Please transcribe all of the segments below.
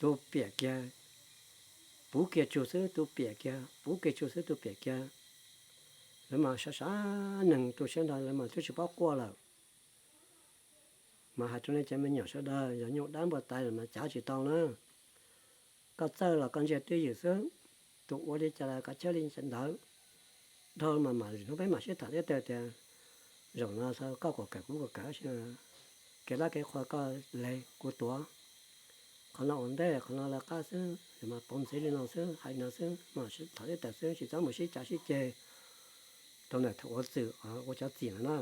tus piam kiag, puv kiag tsug xwb tus piam kiag, puv kiag tsug xwb tus piam kiag. Lawv mas sab sab neeg tu siab nrho lawv mas twb tsis paub quaj lawm. Mas hais rau nej cov me nyuam sawv daws, yog nyuj dab npua tais lawm mas cav tsis tau na. Koj txawj los koj ntsia twj ywm xwb, tus ua li cas los koj chawj li ntawd. Dhau mas mam hnub peb mam sib tham thiab tias, zaum no koj kuam kawm kuv kuam kawm, kev lab kev qhua koj le kuv tuav. Qhov no ua ntej qhov no lawv qab xwb, mas pov ntxiv li no xwb, hais no xwb, mam sib tham thiab tias xwb, tsis txhob mus sib cav sib ceg rau ntawm thaum ua txim, ua cov txim ntawd na.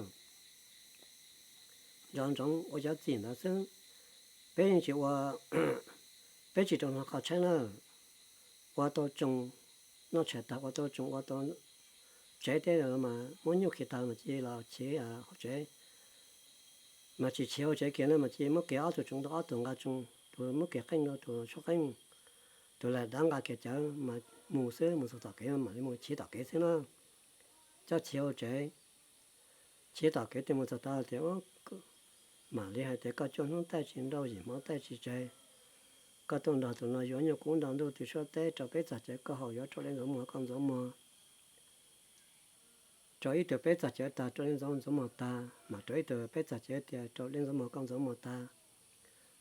Nco ntsoov ua cov txim ntawd xwb. Peb yeej tsis ua, peb tsis rau hlo qhov tshaib na, ua tau tsoos, noj tshais tag ua tau tsoos ua tau tsev teb mas muab nyuj khi tag mas cia los chiv hauv tsev. Mas tsis chiv hauv tsev kiag na mas cia muab kiag ob tug tsoos rau ob tug nqa tsoos, tus muab kiag qeej rau tus tshuab qeej, tus laim dav nqa kiag cawv mas mus xwb, mus txog tom kev mam li mus chiv tom kev xwb na. Coj chiv hauv tsev, chiv tom kev tias mus txog tod tias, mam li hais tias koj cuaj hnub taij tsis nrauj, yim hmo taij tsis tseg, koj tuaj nrog tus no yuav nyuj kub nrog ntuj twg suab teb rau peb txog cawv koj haus, yuav rau dej ntxuav muag koj ntxuav muag, rau ib tug peb txog cawv tag rau dej ntxuav ntxuav muag tag, mas rau ib tug peb txog cawv tias rau dej ntxuav muag koj ntxuav muag tag,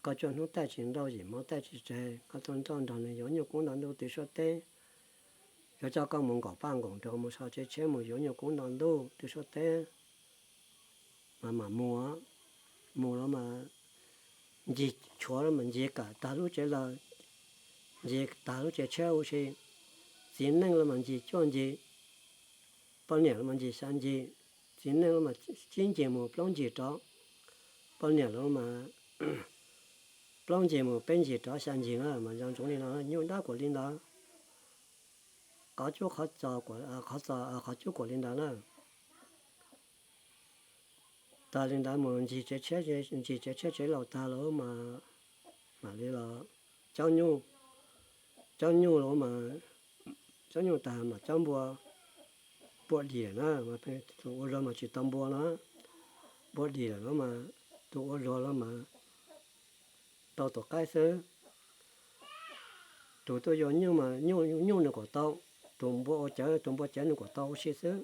koj cuaj hnub taij tsis nrauj, yim hmo taij tsis tseg, koj tuaj nrog nrog nws yuav nyuj kub nrog ntuj twg suab teb, yuav coj koj mus nkaum paj nkaum nroog mus so tsev tshiab mus yuav nyuj kub nrog ntuj twg suab teb. Mas mam mus, mus los mas ncig tshuav los mas ncig kam tag lub tsev lawm, ncig tag lub tsev tshiab huv si. Txiv neej los mas ncig cuaj ncig, poj niam los mas ncig xya ncig. Txiv neej los mas tsib ncig mus plaub ncig rov, poj niam los mas plaub ncig mus peb ncig rov xya ncig na. Mas nco ntsoov li no, nyuj dab kuam li ntawd, qhov cub qhov txos, qhov cub kuam li ntawd na. Tas li ntawd mus ncig tsev tshiab, ncig tsev tshiab tsev laus tag lawm mas mam li los cob nyuj, cob nyuj lawm mas, cob nyuj tag mas cob npua, npua dim na. Tus ua luag mas tsis tau npua no, npua dim lawm mas, tus ua luag los mas tau tus qaib xwb. Tus tuaj yuav nyuj mas nyuj nws kuam tau, tus npua ua cawv, tus npua cawv nws kuam tau ua si xwb,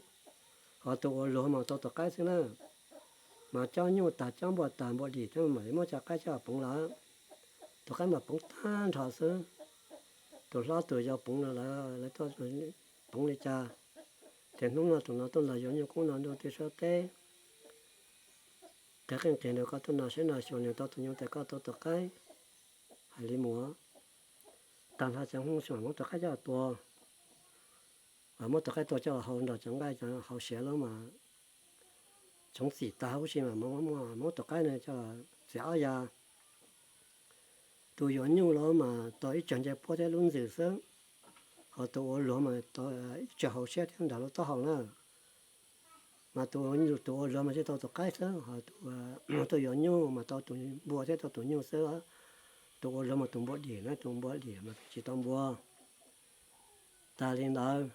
ho tus ua luag mas tau tus qaib xwb na. Mas cob nyuj tag cob npua tag npua dim thiab mam li muab cov qaib coj poov lawm, tus qaib mas poov tag nrho xwb. Tus hlob tus yau poov no lawv tuaj poov li cas, ces hnub no tus no tuaj nrog yuav nyuj kub nrog ntuj twg suab teb, qhia qeej qhia nraug koj tuaj nrog saib nrog xyuas nws tau tus nyuj tes koj tau tus qaib. Hais li mus, tag nrho cov Hmoob tsis mam muab tus qaib coj tua, muab tus qaib tua coj los hau nrog cov nqaij cov hau siav lawm mas, tsoov txim tag huv si mas muab tus qaib no coj los txiav ob ya. Tus yuav nyuj los mas tau ib tsag ncej puab thiab lub ntxwm xwb, ho tus ua luag mas tau ib tsag hauv siab thiab nrog lub taub hau na. Mas tus ua luag mas thiaj tau tus qaib xwb, ho tus yuav nyuj mas tau tus npua thiab tau tus nyuj xwb. Tus ua luag mas tus npua dim na, tus npua dim mas tsis tau npua. Tas li ntawd,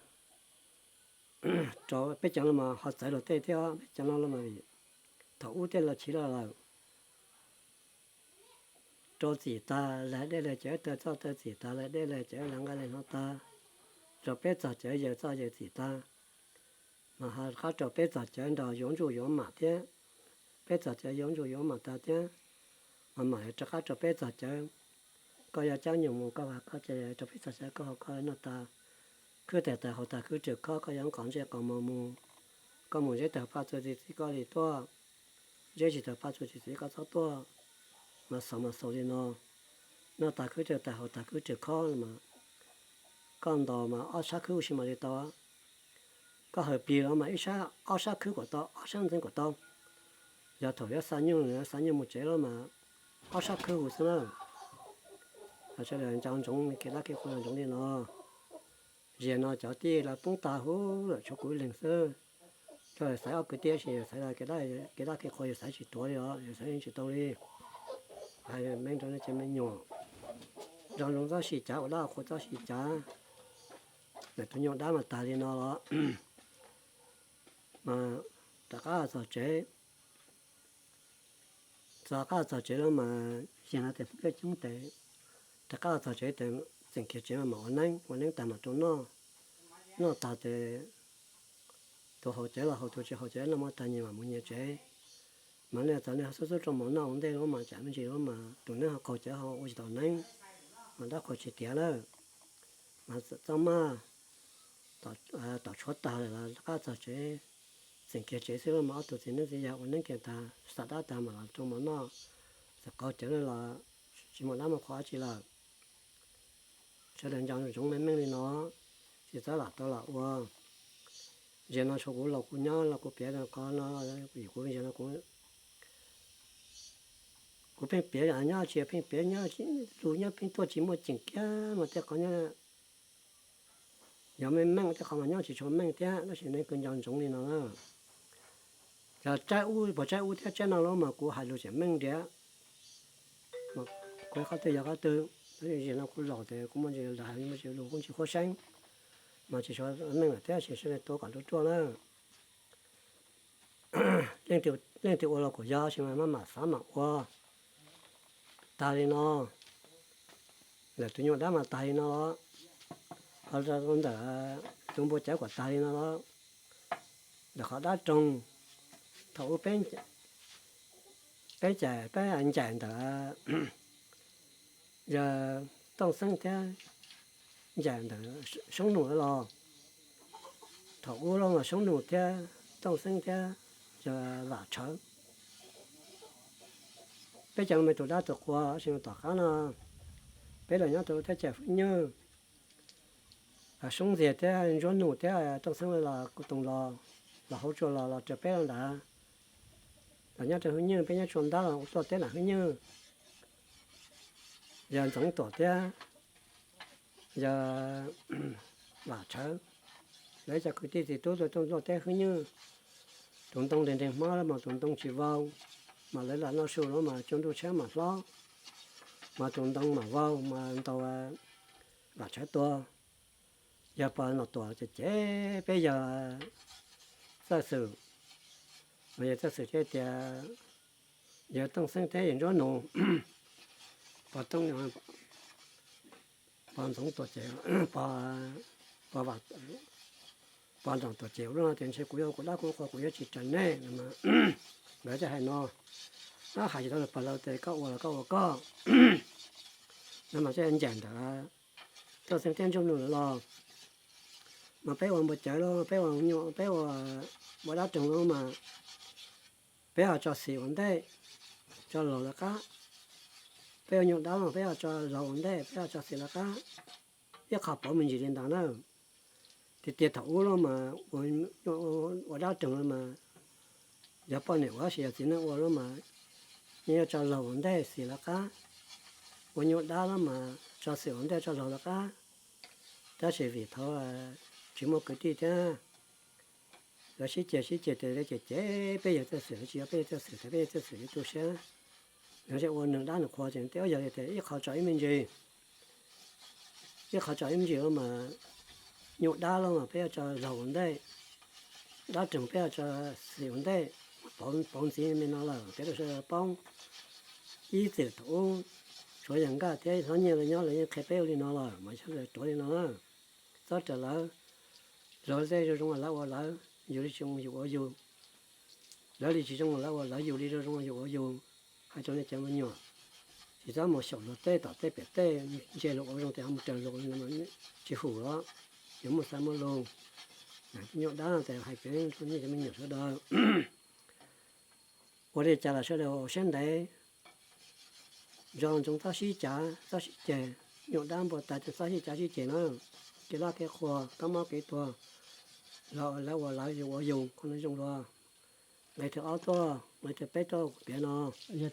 rau peb cov no mas ho txawv luag tej thiab, peb cov no los mas vim thaum ub tej los chiv los lawm, rau txim tag lag dej lag cawv, taw txoj taw txim tag lag dej lag cawv, lag nqaij lag hno tag, rau peb txog cawv yawm txoj yawm txim tag, mas ho rov qab rau peb txog cawv nrog yuav ntsuj yuav mam thiab. Peb txog cawv yuav ntsuj yuav mam tag thiab, mas mam rov qab rau peb txog cawv. Koj yuav cab nyuj mus koj ua koj, ces rau peb txog cawv koj haus koj noj tas, khwb tag tawm haus tag khwb rwm khob, koj yuav nqos ntsej qos mos mus, koj mus zeb tawg paj txuas txiv txiv koj li tuaj, zeb tsis tawg paj txuas txiv txiv koj txhob tuaj. Mas xaus mas xaus li no, noj tas khwb rwm tag haus tag khwb rwm khob mas koj ntaus mas ob sab khwb ua si mam li tau. Koj hawm plig los mas ib sab, ob sab khwb kom tau, ob sab ntxeev kom tau. Yog thaum yuav xa nyuj, xa nyuj mus tsev los mas ob sab khwb hu xwb na. Sawv daws nco ntsoov kev dab kev qhua ntsoov li no. Ziag no cov tij lawv poob tag huv lawm tshuav kuv ib leeg xwb. Coj xaiv ob kwv tij tab sis xaiv kev dab kev qhua yus xaiv tsis tuav li os, yus xaiv tsis tau li. Hais me rau nej cov me nyuam, nco ntsoov txhob sib cav, ua dab qhua txhob sib cav. Ntawm tus nyuj dab mas tag li no los mas rov qab txog tsev. Txog qab txog tsev lawm mas yog no tes pub coob tes, Rov qab txog tsev ces txeem kiag tsev mas mam ua neeb, ua neeb tag mam rau noj. Noj tag ces tus haus cawv los haus, tus tsis haus cawv noj mov tag nyias mam mus nyias tsev. Mas nej txawm nej ho xub xub rau mov noj ua ntej lawm mas tsam me ntsis lawm mas tus neeb ho qaug cawv ho ua tsis tau neeb, mas dab qhuas tsis tiav lawm. Mas txoj maj tom tshuav tag lawm los rov qab txog tsev, txeem kiag tsev xwb los mas ob tug txiv neeb txiv yaig ua neeb kiag tag xam dab tag mam los rau mov noj. Txawm qaug cawv los tsis muaj dab muaj qhua dab tsi lawm. Sawv daws nco ntsoov meej meej li no, tsis txhob lam tau los ua. Zaum no tshuav kuv los kuv nyob los kuv piav qhov no, kuv zaum no kuv, kuv pheej piav nyob tsis pheej piav nyob, lus nyob pheej tuaj tsis muaj ceem kiag mas tej qhov nyob yog meej meej, tej qhov mas nyob tsis tshua meej thiab, tab sis nej kawg nco ntsoov li no na. Yog tsaib ub puas tsaib ub thiab tsaib no los mas kuv hais lus tseem meej nrhiav, kuv qhov twg yog qhov twg. Tab sis zaum no kuv laus ces kuv muaj ntsis lag, muaj ntsis lus kuj tsis qhuab seeb, mas tsis tshua meej lawm thiab, sim sawv daws tuav kom ruaj ruaj na. Leej twg ua los kuj yog, tab sis mas maj mam xav mam ua. Tag li no, ntawm tus nyuj dab mas tag li no los, ho ntawm tus npua cawv kuj tag li no los, ntawm qhov dab roog, thaum ub peb cais peb ncaim ntawm yog Tooj Xeeb thiab ncaim ntawm Soob Nus los, thaum ub los mas Soob Nus thiab Tooj Xeeb thiab yog Vam Tshawv. Peb cov me tus dab tus qhua, tab sis tom qab no peb los nyob rau teb chaws Hwj Nyuj, Soob Ntxiag thiab Ntsuab Nus thiab Tooj Xeeb los kuv toos los, los hauv tsua los los raws peb los ntawd. Los nyob rau Hwj Nyuj, peb nyob tsua ntab los tuaj teb nram Hwj Nyuj. Yog Ntxoov Tuam thiab yog Vam Tshawv, lawv cov kwv tij txiv tub tuaj tuaj teb Hwj Nyuj. Tus ntoo nres nres hmab los mas tus ntoo tsis vau, mas lawv lam noj su los mas cua ntuj tshab mam hlob, mas tus ntoo mam vau mas ntaus Vam Tshawv tua. Yog pog Nom Tuam ces cem peb yog txawj xwm, mas yog txawj xwm thiaj tias yog Tooj Xeeb thiab yog Ntsuab Nus, pog Tooj, pog Ntxoov Tuam ces, pog, pog Vam, pog Ntxoov Tuam ces ua lub no tias ntshe kuv yog kuv dab kuv qhua kuv yuav tsis raws nej no. Nkawd thiaj hais no, hais tsis tau pog laus tias koj ua los koj ua koj. No mas thiaj ncaim ntawm Tooj Xeeb thiab Ntsuab Nus lawv los, mas peb ua npua cawv los peb ua nyuj, peb ua dab roog los mas peb ho tso xim ua ntej, tso laug lawv qab. Peb ua nyuj dab los peb ho tso laug ua ntej, peb ho tso xim lawv qab. Ib qho pauv me ntsis li ntawd na. Tiag tiag thaum ub los mas ua dab roog los mas yog poj niam ua tab sis yog txiv neej ua los mas yeej yuav tso laug ua ntej xim lawv qab. Ua nyuj dab los mas tso xim ua ntej tso laug lawv qab. Tab sis vim thaum tsis muaj kwv tij thiab, lawv sib ceg sib ceg ces lawv cem cem peb yawg txawj xwm, lawv tsis yog peb yawg txawj xwm, peb yawg txawj xwm yuav tu siab. Lawv thiaj ua nws dab nws qhua ces tej ub yog li tias ib qho tso ib me ntsis, ib qho tso ib me ntsis los mas nyuj dab los mas peb yuav tso laug ua ntej, dab roog peb yuav tso xim ua ntej. Pauv ntxiv me no lawm peb rau sawv daws poob. Ib txwm thaum ub tshuav yawg Nkaj thiab hlob Nyiaj lawv nyob lawv yeej qhia peb ua li no lawm mas sawv daws tuav li no na. Txhob raws lawv, lawv tej zoo zoo lawv ua lawv, yus li tsis zoo yus ua yus. Lawv li tsis zoo lawv ua lawv, yus li zoo zoo yus ua yus. Hais rau nej cov me nyuam, tsis txhob mus xyaum luag tej tom tej pem tej, ntsia luag ua zoo ces ho mus raws luag, tsis hum los yuav muaj xav muaj lus. Nyuj dab no ces hais pem nej cov me nyuam sawv daws ua li cas los sawv daws ua siab ntev, nco ntsoov txhob sib cav txhob sib ceg. Nyuj dab npua tag ces txhob sib cav sib ceg na. Kev loj kev qhua, kab mob kev tuag, los lawv ua lawv, yus ua yus, qhov no zoo dua. Nqe thib ob tuaj, nqe thib peb tuaj kuv piav no. Yog